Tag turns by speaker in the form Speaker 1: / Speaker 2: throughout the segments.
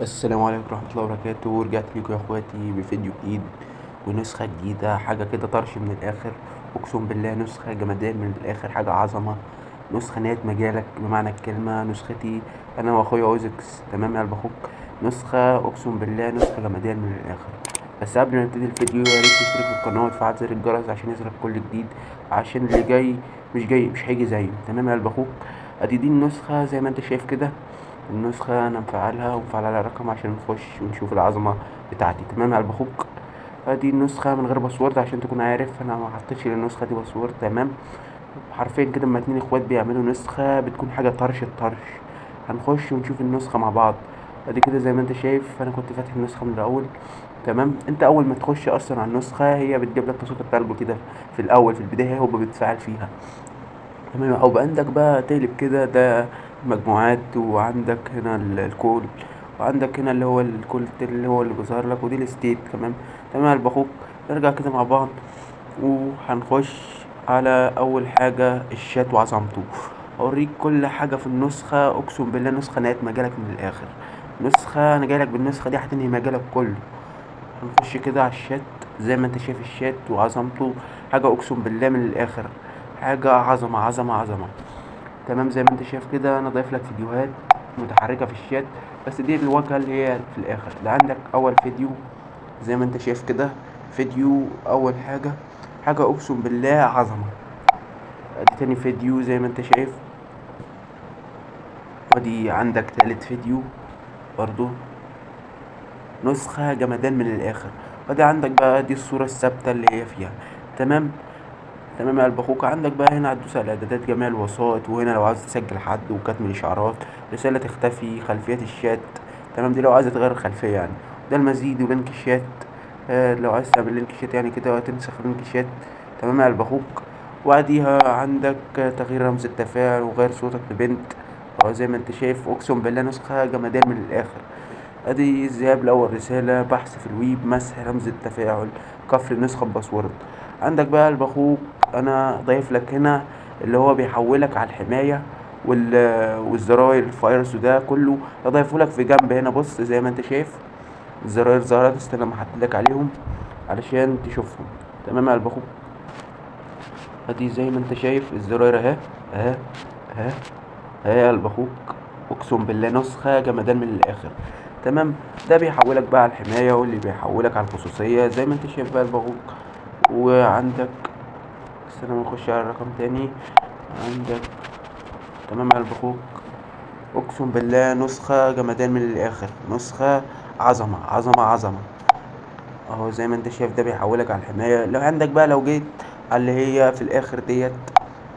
Speaker 1: السلام عليكم ورحمة الله وبركاته. ورجعت لكم يا اخواتي بفيديو جديد ونسخة جديدة، حاجة كده طرش من الاخر، اقسم بالله نسخة جمدان من الاخر، حاجة عظمة، نسخة نهاية مجالك بمعنى الكلمة. نسختي انا واخويا اوزكس، تمام يا قلب اخوك، نسخة اقسم بالله نسخة جمدان من الاخر. بس قبل ما نبتدي الفيديو يا ريت تشترك في القناة وتفعل زر الجرس عشان يظهرك كل جديد، عشان اللي جاي مش جاي مش هيجي زيه، تمام يا قلب اخوك. ادي دي النسخة زي ما انت شايف كده، النسخة انا مفعلها ومفعل على رقم عشان نخش ونشوف العظمة بتاعتي، تمام يا قلب اخوك. ادي النسخة من غير password عشان تكون عارف، انا ما حطيتش للنسخة دي password، تمام. حرفيا كده اما اتنين اخوات بيعملوا نسخة بتكون حاجة طرش الطرش. هنخش ونشوف النسخة مع بعض. ادي كده زي ما انت شايف انا كنت فاتح النسخة من الاول، تمام. انت اول ما تخش اصلا على النسخة هي بتجيب لك تسوق التلج كده في الاول، في البداية هو بتفعل فيها، تمام. او عندك بقى تقلب كده، ده مجموعات، وعندك هنا ال call، وعندك هنا اللي هو ال call اللي هو اللي بيظهر لك، ودي ال state، تمام تمام يا قلب اخوك. نرجع كده مع بعض وهنخش على اول حاجة الشات وعظمته. اوريك كل حاجة في النسخة، اقسم بالله نسخه نهاية مجالك من الاخر، نسخه انا جايلك بالنسخة دي هتنهي مجالك كله. هنخش كده على الشات زي ما انت شايف الشات وعظمته، حاجة اقسم بالله من الاخر، حاجة عظمه عظمه عظمه، تمام. زي ما انت شايف كده انا ضايف لك فيديوهات متحركة في الشات، بس دي الواجهة اللي هي في الاخر. ده عندك اول فيديو زي ما انت شايف كده، فيديو اول حاجة، حاجة اقسم بالله عظمه. ادي تاني فيديو زي ما انت شايف، وادي عندك تالت فيديو برضو، نسخه جمدان من الاخر. وادي عندك بقى دي الصورة الثابتة اللي هي فيها، تمام تمام يا قلب اخوك. عندك بقى هنا هتدوس على اعدادات جميع الوسائط، وهنا لو عاوز تسجل حد، وكتم الاشعارات، رسالة تختفي، خلفية الشات، تمام، دي لو عايز تغير الخلفية يعني. ده المزيد و link ال chat، لو عايز تعمل link chat يعني كده وتنسخ link chat، تمام يا قلب اخوك. وبعديها عندك تغيير رمز التفاعل وغير صوتك لبنت، زي ما انت شايف اقسم بالله نسخه جمدان من الاخر. ادي الذهاب لاول رسالة، بحث في الويب، مسح رمز التفاعل، قفل النسخة ب password. عندك بقى قلب اخوك انا ضايف لك هنا اللي هو بيحولك على الحماية والزراير الفيروس وده كله اضيفه لك في جنب هنا. بص زي ما انت شايف الزراير ظهرت، استنى ما احدد لك عليهم علشان تشوفهم، تمام يا قلب اخوك. ادي زي ما انت شايف الزراير اهي اهي اهي اهي يا قلب اخوك، اقسم بالله نسخه جمدان من الاخر، تمام. ده بيحولك بقى على الحماية واللي بيحولك على الخصوصية زي ما انت شايف بقى قلب اخوك. وعندك استنى ما نخش على الرقم تاني، عندك تمام يا قلب اخوك. اقسم بالله نسخه جمدان من الاخر، نسخه عظمه عظمه عظمه اهو زي ما انت شايف. ده بيحولك على الحماية. لو عندك بقى لو جيت على اللي هي في الاخر ديت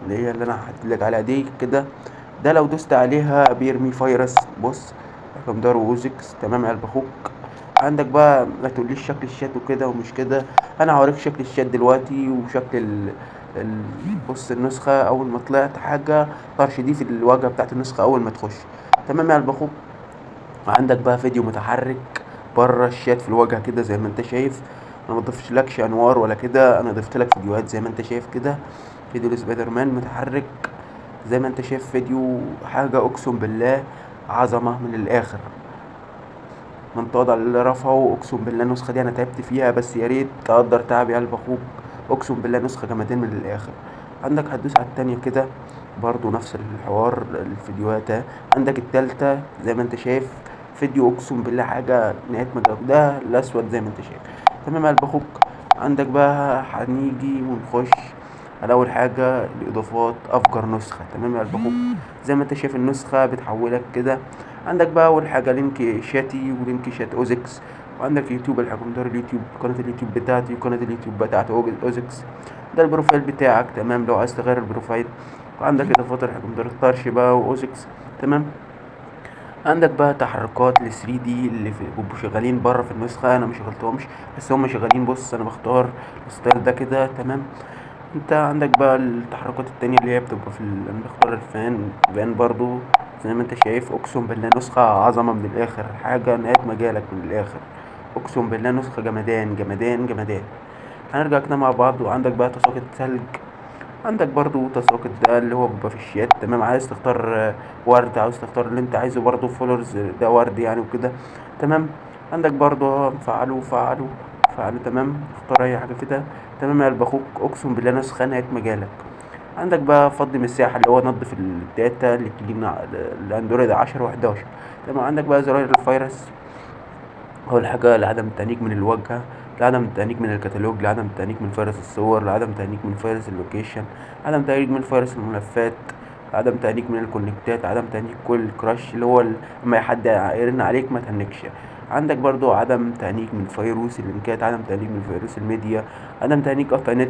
Speaker 1: اللي هي اللي انا هحدد لك عليها دي كده، ده لو دوست عليها بيرمي فيروس. بص رقم دار ووزكس، تمام يا قلب اخوك. عندك بقى ما تقوليش شكل الشات وكده ومش كده، انا هوريك شكل الشات دلوقتي وشكل بص النسخة اول ما طلعت حاجة طرش دي في الواجهة بتاعت النسخة اول ما تخش، تمام يا قلب اخوك. عندك بقى فيديو متحرك بره الشات في الواجهة كده زي ما انت شايف، انا ما ضفتلكش انوار ولا كده، انا ضفت لك فيديوهات زي ما انت شايف كده، فيديو لسبايدر مان متحرك زي ما انت شايف، فيديو حاجة اقسم بالله عظمه من الاخر. من تقعد على اللي رفعه، اقسم بالله النسخة دي انا تعبت فيها، بس يا ريت تقدر تعب يا قلب اخوك، اقسم بالله نسخه جمدان من الاخر. عندك هتدوس على التانية كده برضو نفس الحوار الفيديوهات. عندك التالتة زي ما انت شايف فيديو اقسم بالله حاجة نهاية مجالك، ده الاسود زي ما انت شايف، تمام يا قلب اخوك. عندك بقى هنيجي ونخش على اول حاجة الاضافات، افجر نسخه، تمام يا قلب اخوك. زي ما انت شايف النسخة بتحولك كده. عندك بقى اول حاجة link شاتي و link chat اوزكس، وعندك يوتيوب الحكم دار اليوتيوب، قناة اليوتيوب بتاعتي وقناة اليوتيوب بتاعت اوزكس، ده ال profile بتاعك، تمام لو عايز تغير ال profile. وعندك اضافات الحكم دار الطرش بقى واوزكس، تمام. عندك بقى تحركات ل 3D اللي بيبقوا شغالين بره في النسخة، انا ما شغلتهمش بس هم شغالين. بص انا بختار ال style ده كده، تمام. انت عندك بقى التحركات التانية اللي هي بتبقى في انا بختار ال fan fan برضو زي ما انت شايف. اقسم بالله نسخة عظمة من الاخر، حاجة نهاية مجالك من الاخر، اقسم بالله نسخة جمدان جمدان جمدان. هنرجع كده مع بعض. وعندك بقى تساقط ثلج عندك برضو تساقط ده اللي هو بيبقى في الشات، تمام. عايز تختار ورد، عاوز تختار اللي انت عايزه، برضو followers ده ورد يعني وكده، تمام. عندك برضو فعله فعله فعله، تمام. اختار اي حاجة كده، تمام يا قلب اخوك. اقسم بالله نسخه نهاية مجالك. عندك بقى فضي مساحة اللي هو نظف ال data اللي بتيجي من الاندرويد 10 و11، تمام. عندك بقى زراير الفيروس، اول حاجة لعدم التهنيج من الواجهة، لعدم التهنيج من الكتالوج، لعدم التهنيج من فيروس الصور، لعدم تهنيج من فيروس ال location، عدم تهنيج من فيروس الملفات، عدم تهنيج من الكونكتات، عدم تهنيج call crash اللي هو اما حد يرن عليك ما تهنكش. عندك برضو عدم تهنيج من فيروس اللينكات، عدم تهنيج من فيروس الميديا، عدم تهنيج قطع نت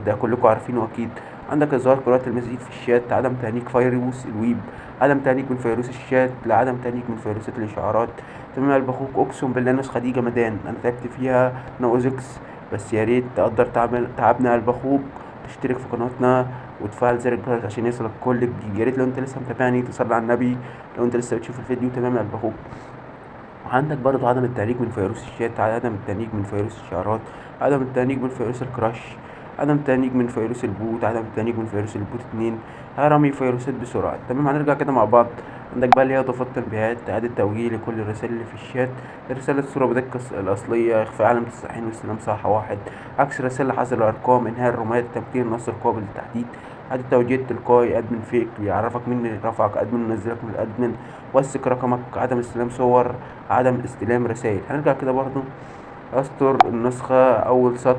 Speaker 1: ده كلكم عارفينه اكيد. عندك اظهار قراءة المزيد في الشات، عدم تهنيج فيروس الويب، عدم تهنيج من فيروس الشات، لعدم تهنيج من فيروسات الاشعارات، تمام يا قلب اخوك. اقسم بالله النسخة دي جمدان، انا تعبت فيها نوزكس، بس يا ريت تقدر تعمل تعبنا يا قلب اخوك، تشترك في قناتنا وتفعل زر الجرس عشان يصلك كل جديد. يا ريت لو انت لسه متابعني تصلي على النبي لو انت لسه بتشوف الفيديو، تمام يا قلب اخوك. عندك برضو عدم التهنيج من فيروس الشات، عدم التهنيج من فيروس الشعارات، عدم التهنيج من فيروس ال crash، عدم التهنيج من فيروس ال bot، عدم التهنيج من فيروس ال bot 2، هرمي فيروسات بسرعة، تمام. هنرجع كده مع بعض. عندك بقى اللي هي اضافات تنبيهات، اعادة توجيه لكل الرسائل اللي في الشات، رسالة صورة بدقة الأصلية، إخفاء علامة الصحيح واستلام صح 1، عكس رسائل حظر الأرقام، إنهاء الرماد، تمكين النص القابل للتحديد، إعادة توجيه تلقائي، admin fake بيعرفك مين اللي رفعك admin ونزلك من ال admin، وثق رقمك، عدم استلام صور، عدم استلام رسائل. هنرجع كده برضو استر النسخة، أول سطر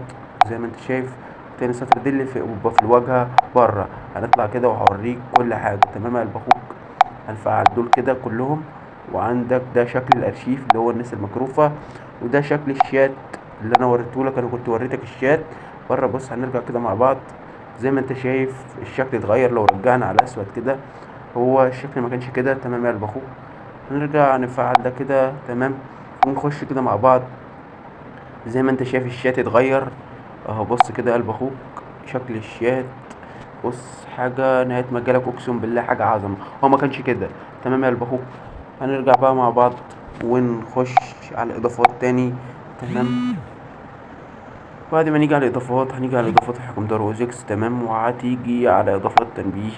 Speaker 1: زي ما أنت شايف، تاني سطر دي اللي بيبقى في الواجهة بره. هنطلع كده وهوريك كل حاجة، تمام يا قلب اخوك. هنفعل دول كده كلهم. وعندك ده شكل الارشيف اللي هو الناس المكروفة، وده شكل الشات اللي انا وريته لك، انا كنت وريتك الشات بره. بص هنرجع كده مع بعض، زي ما انت شايف الشكل اتغير. لو رجعنا على اسود كده هو الشكل ما كانش كده، تمام يا قلب اخوك. هنرجع نفعل ده كده، تمام، ونخش كده مع بعض. زي ما انت شايف الشات اتغير اهو، بص كده يا قلب اخوك شكل الشات، بص حاجة نهاية مجالك، اقسم بالله حاجة عظمة، هو ما كانش كده، تمام يا قلب اخوك. هنرجع بقى مع بعض ونخش على الاضافات تاني، تمام. بعد ما نيجي على الاضافات هنيجي على اضافات الحكم دار وزكس، تمام. وهتيجي على اضافات تنبيه،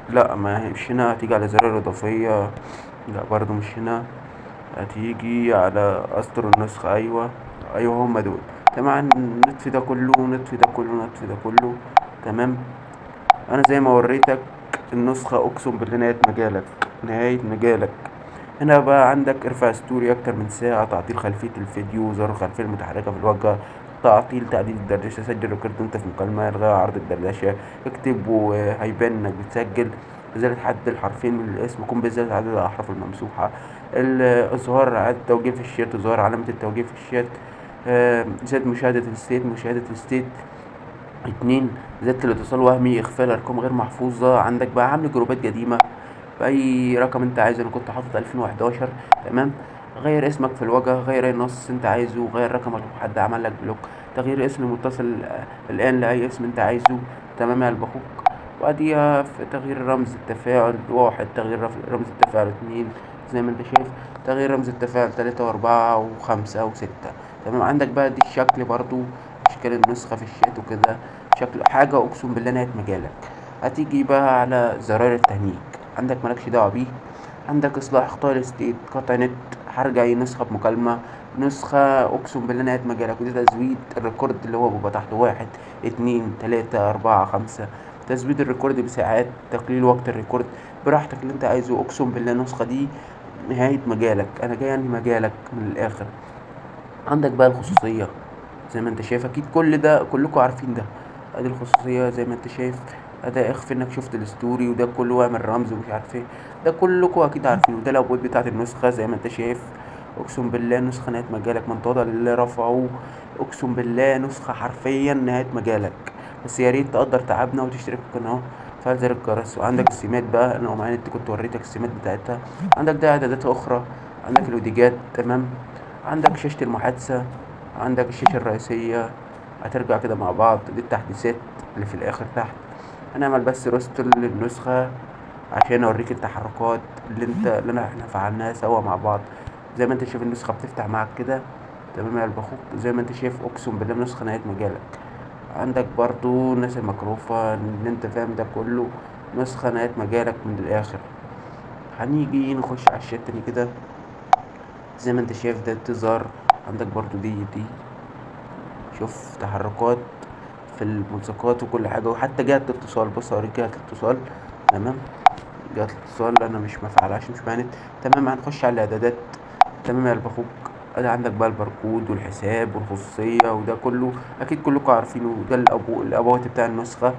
Speaker 1: لا ما مش هنا، هتيجي على زرار اضافية، لا برضو مش هنا، هتيجي على اسطر النسخة، ايوه ايوه هما دول، تمام. نطفي ده كله، نطفي ده كله، نطفي ده كله، تمام. انا زي ما وريتك النسخة اقسم بالله نهاية مجالك، نهاية مجالك. هنا بقى عندك ارفع story اكتر من ساعة، تعطيل خلفية الفيديو، زر الخلفية المتحركة في الواجهة، تعطيل تعديل الدردشة، سجل record وانت في مكالمة، الغاء عرض الدردشة، اكتب وهيبان انك بتسجل، ازالة حد الحرفين من الاسم، قم بازالة عدد الاحرف الممسوحة، اظهار عدد التوجيه في الشات، اظهار علامة التوجيه في الشات، زيادة مشاهدة ال state، مشاهدة ال state 2، زيادة الاتصال وهمي، اخفاء الارقام غير محفوظة. عندك بقى عامل جروبات قديمة بأي رقم انت عايزه، انا كنت حاطط 2011، تمام. غير اسمك في الواجهة، غير اي نص انت عايزه، غير رقمك لو حد عمل لك block، تغيير اسم المتصل الان لاي اسم انت عايزه، تمام يا قلب اخوك. وبعديها في تغيير رمز التفاعل 1، تغيير رمز التفاعل 2 زي ما انت شايف، تغيير رمز التفاعل 3 و4 و5 و6، تمام. عندك بقى دي الشكل برضو، اشكال النسخة في الشات وكده، شكل حاجة اقسم بالله نهاية مجالك. هتيجي بقى على زراير التهنيج، عندك مالكش دعوة بيه، عندك اصلاح اخطاء ال state، قطع نت، هرجع اي نسخة بمكالمة، نسخة اقسم بالله نهاية مجالك. وده تزويد ال record اللي هو بيبقى تحت 1 2 3 4 5، تزويد ال record بساعات، تقليل وقت ال record، براحتك اللي انت عايزه. اقسم بالله النسخة دي نهاية مجالك، انا جاي انهي مجالك من الاخر. عندك بقى الخصوصية زي ما انت شايف، اكيد كل ده كلكم عارفين ده، ادي الخصوصية زي ما انت شايف، ادي اخفي انك شفت ال story، وده كله واعمل رمز ومش عارف ايه، ده كلكم اكيد عارفينه. ده الابواب بتاعت النسخة زي ما انت شايف، اقسم بالله نسخة نهاية مجالك، من تواضع لله رفعه، اقسم بالله نسخة حرفيا نهاية مجالك. بس يا ريت تقدر تعبنا وتشترك في القناة وتفعل زر الجرس. وعندك السمات بقى، انا معايا انت كنت وريتك السمات بتاعتها. عندك ده اعدادات اخرى، عندك الوديجات، تمام. عندك شاشة المحادثة، عندك الشاشة الرئيسية. هترجع كده مع بعض للتحديثات اللي في الاخر تحت. هنعمل بس restore للنسخة عشان اوريك التحركات اللي احنا فعلناها سوا مع بعض. زي ما انت شايف النسخة بتفتح معاك كده، تمام يا قلب اخوك. زي ما انت شايف اقسم بالله نسخة نهاية مجالك. عندك برضو الناس المكروفة اللي انت فاهم ده كله، نسخة نهاية مجالك من الاخر. هنيجي نخش على الشات تاني كده، زي ما انت شايف ده تظهر عندك برضو دي شوف تحركات في الملصقات وكل حاجة، وحتى جهة الاتصال. بص اوريك جهة الاتصال. تمام، جهة الاتصال انا مش مفعلها عشان مش معايا نت. تمام، هنخش على الاعدادات. تمام يا قلب اخوك، ادي عندك بقى الباركود والحساب والخصوصية وده كله اكيد كلكم عارفينه. ده الابوات بتاع النسخة،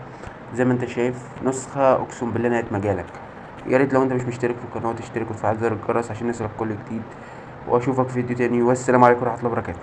Speaker 1: زي ما انت شايف نسخة اقسم بالله نهاية مجالك. يا ريت لو انت مش مشترك في القناة تشترك وتفعل زر الجرس عشان يصلك كل جديد، واشوفك في فيديو تاني، والسلام عليكم ورحمة الله وبركاته.